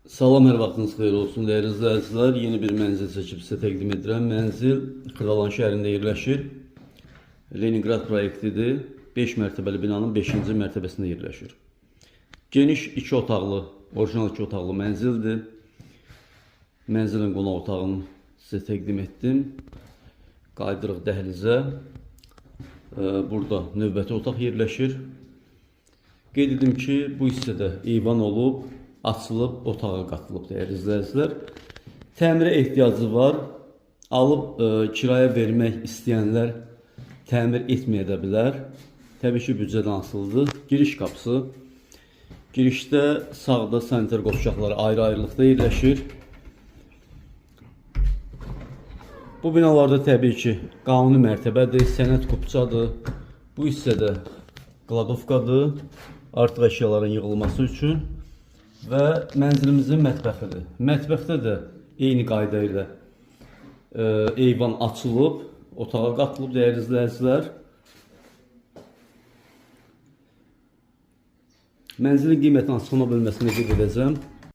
Salam, hər vaxtınız xeyir olsun dəyərli izləyicilər. Yeni bir mənzil seçib sizə təqdim edirəm. Mənzil Xırdalan şəhərində yerləşir. Leningrad proyektidir. 5 mərtəbəli binanın 5-ci mərtəbəsində yerləşir. Geniş 2 otaqlı, orijinal 2 otaqlı mənzildir. Mənzilin qonaq otağını sizə təqdim etdim. Qayıdırıq dəhlizə. Burada növbəti otaq yerləşir. Qeyd edim ki, bu hissədə eyvan olub, açılıb, otağa qatılıb dəyərli izləyicilər. Təmirə ehtiyacı var. Alıb kirayə vermək istəyənlər təmir etməyə də bilər. Təbii ki, büdcədən asılıdır. Giriş qapısı. Girişdə sağda sanitar qovşaqları ayrı-ayrılıqda yerləşir. Bu binalarda təbii ki, qanuni mərtəbədir, sənəd kupçadır. Bu hissədə qladovkadır, artıq əşyaların yığılması üçün və mənzilimizin mətbəxidir. Mətbəxdə də eyni qayda ilə eyvan açılıb, otağa qatılıb dəyərli izləyicilər. Mənzilin qiymətini açıqlama bölməsində qeyd edəcəm.